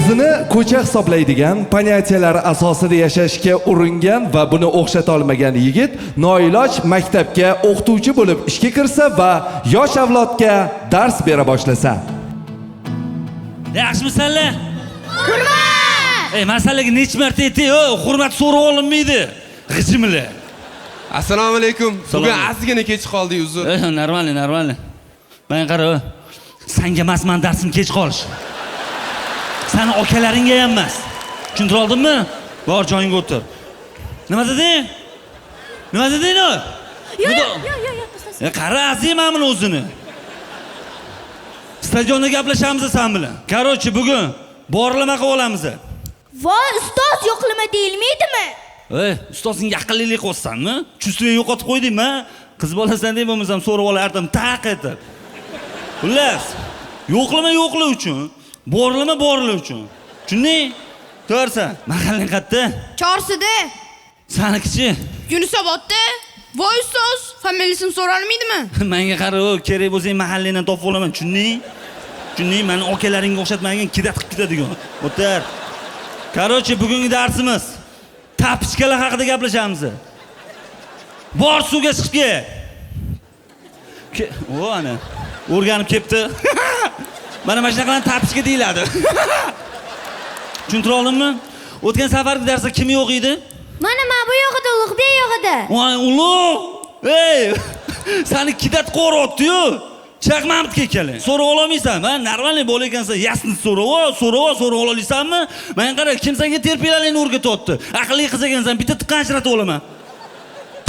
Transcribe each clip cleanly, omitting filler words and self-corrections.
O'zini ko'cha hisoblaydigan, ponятиялар asosida yashashga uringan va buni o'xshata olmagan yigit noiloj maktabga o'qituvchi bo'lib ishga kirsa va yosh avlodga dars bera boshlasa. Yaxshimisanlar? Hurmat! Ey, masalaga necha marta aytay, hurmat so'rab olinmaydi. G'ijimlar. Assalomu alaykum. Bugun ozgina kech qoldik, uzr. Нормально, нормально. Men qara, sanga emas, man darsim kech qolish. Sani akalaringga ham emas. Tushuntira oldimmi? Bor joyingga o'tir. Nima deding? Nima deding u? Yo'q, yo'q, yo'q, yo'q. Qara, azim mana o'zini. Stadionda gaplashamiz sen bilan. Короче, bugun borlama qilib olamiz. Voy, ustoz yo'qlama deyilmaydimi? Ey, ustoz senga aqllilik qo'ysanmi? Chuvstveni yo'qotib qo'ydingmi? Qiz bolasan deb bo'lmasam so'rab olardim, taq etib. Xullas, yo'qlama yo'qli uchun, borlama borli uchun. Tushunding? To'g'risan. Mahallang qayerda? Chorsida. Sanikichi? Yunusobodda. Voy ustoz, familiyasini so'ralmaydimi? Menga qara, kerak bo'lsa mahallangdan topib olaman, tushunding? Tushunding? Meni akalaringga o'xshatmagan kidat qilib ketadigan. O'tir. Короче, bugungi darsimiz tapichkalar haqida gaplashamiz. Bor suvga chiqib kel. O ana o'rganib ketdi. Mana mana shunaqalarni tapichka deyiladi. Tushuntira oldimmi? O'tgan safargi darsda kim yo'q edi? Mana men bu yo'q edi, Ulug'bek yo'q edi. Voy Ulug'! Ey! Seni kidat qo'ryapti-yu. Chaqmamtga keling. So'rab ololmaysan. Man normalniy bola ekansan, yasni so'rab ol, so'rab ol, so'rab ola olasanmi? Men qara, kim senga terpiyalaringni o'rgatyapti? Aqlli qiz ekansan, bitta tiqqan ajratib olaman.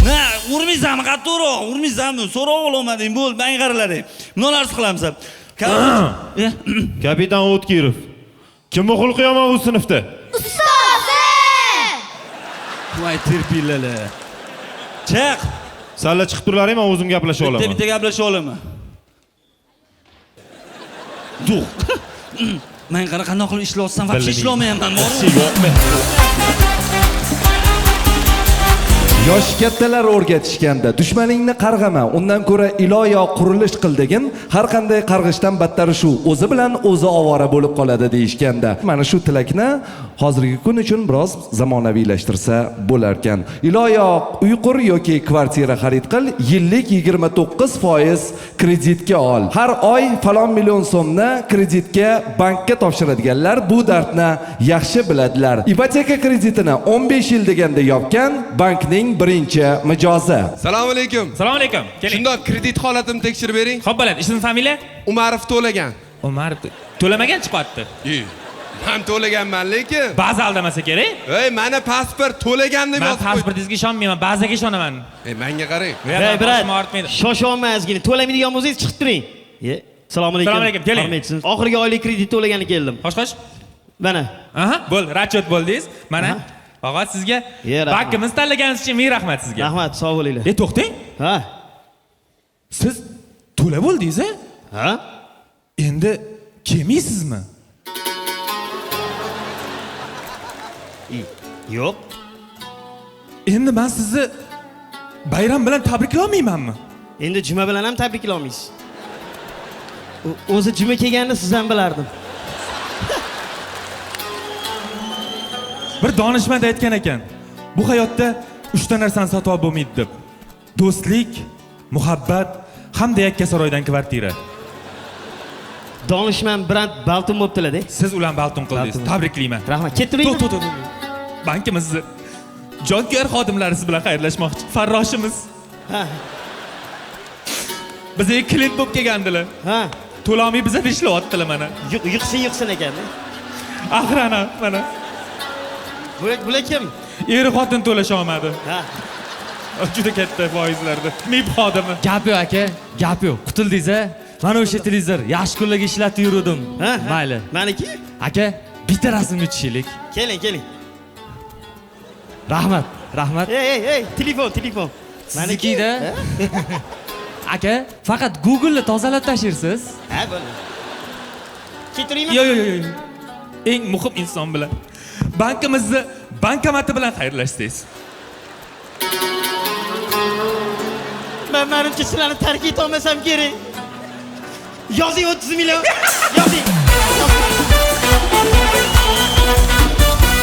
Na, urmaysanmi, qattiqroq, urmaysanmi? So'rab ololmading, bo'l, men qaralaring. Nima narsa qilamiz? Kapitan O'tkirov. Kimni xulqi yomon bu sinfda? Ustozi! Voy terpilalar. Chaq. Salla chiqib turlaring, men o'zim gaplashib olaman. Bitta-bitta gaplashib olaman. Duh. Men qara qanday qilib ishlayapsan, вообще ishlamayapman, bormi? Yo'qmi? Yosh kattalar o'rgatishganda dushmaningni qarg'ama, undan ko'ra iloyo qurilish qil degin, har qanday qarg'ishdan battari shu, o'zi bilan o'zi ovora bo'lib qoladi deyishganda. Mana shu tilakni hozirgi kun uchun biroz zamonaviylashtirsa bo'larkan. Iloyo uy qur yoki kvartira xarid qil, yillik 29% kreditga ol. Har oy falon million so'mni kreditga bankka topshiradiganlar bu dardni yaxshi biladilar. Ipoteka kreditini 15 yil deganda yopgan bankning birinchi mijozi. Assalomu alaykum. Assalomu alaykum. Keling. Shundoq kredit holatimni tekshirib bering. Xo'p, bo'ladi. Ism, familiya? Umarov to'lagan. Umarov to'lamagan chiqyapti. Men to'laganman, lekin baza aldamasa kerak. Ey, mana pasport to'lagan deb yozib qo'y. Men pasportingizga ishonmayman, bazaga ishonaman. Ey, menga qarang. Ey, brat, shosha olmang. To'lamaydigan bo'lsangiz chiqib turing. Assalomu alaykum. Assalomu alaykum. Keling. Oxirgi oylik kredit to'lagani keldim. Xo'sh, xo'sh. Mana. Aha, bo'ldi, rachet bo'ldingiz. Mana. Faqat sizga bankimiz tanlaganingiz uchun ming rahmat sizga. Rahmat, sog' bo'linglar. Ey, to'xtang. Ha. Siz to'la bo'ldingiz-a? Ha? Endi kelmaysizmi? Yo'q. Endi men sizni bayram bilan tabriklay olmaymanmi? Endi juma bilan ham tabriklay olmaysiz. O'zi juma kelganini siz ham bilardim. Bir donishmand aytgan ekan, bu hayotda 3 ta narsani sotib olib bo'lmaydi deb. Do'stlik, muhabbat hamda yakkasaroydan kvartira. Donishmand brand baltun bo'libdilar-da. Siz ularni baltun qildingiz. Tabriklayman. Rahmat. Ketdingmi? To'xta, to'xta. Bankimizni jonkuyar xodimlari siz bilan xayrlashmoqchi. Farroshimiz. Ha. Bizga klient bo'lib kelgandilar. Ha. To'lolmay bizada ishlayaptilar mana. Yiqsin, yiqsin ekan-da. Axrana mana. Bular kim? Eri xotin to'lasha olmadi. Ha. Juda katta foizlarda. MIB xodimi. Gap yo'q aka, gap yo'q. Qutuldingiz-a? Mana o'sha televizor yaxshi kunlarga ishlatib yurdim. Mayli. Maniki? Aka, bitta rasmga tushaylik. Keling, keling. Rahmat, rahmat. Ey, ey, ey, telefon, telefon. Maniki-da. Aka, faqat Google'ni tozalab tashirsiz. Ha, bo'ldi. Ketiraymi? Yo'q, yo'q, yo'q. Eng muhim inson bilan. Bankimizni bankomati bilan xayrlashsangiz. Men menimcha sizlarni tark eta olmasam kerak. Yozing 30 million. Yozing.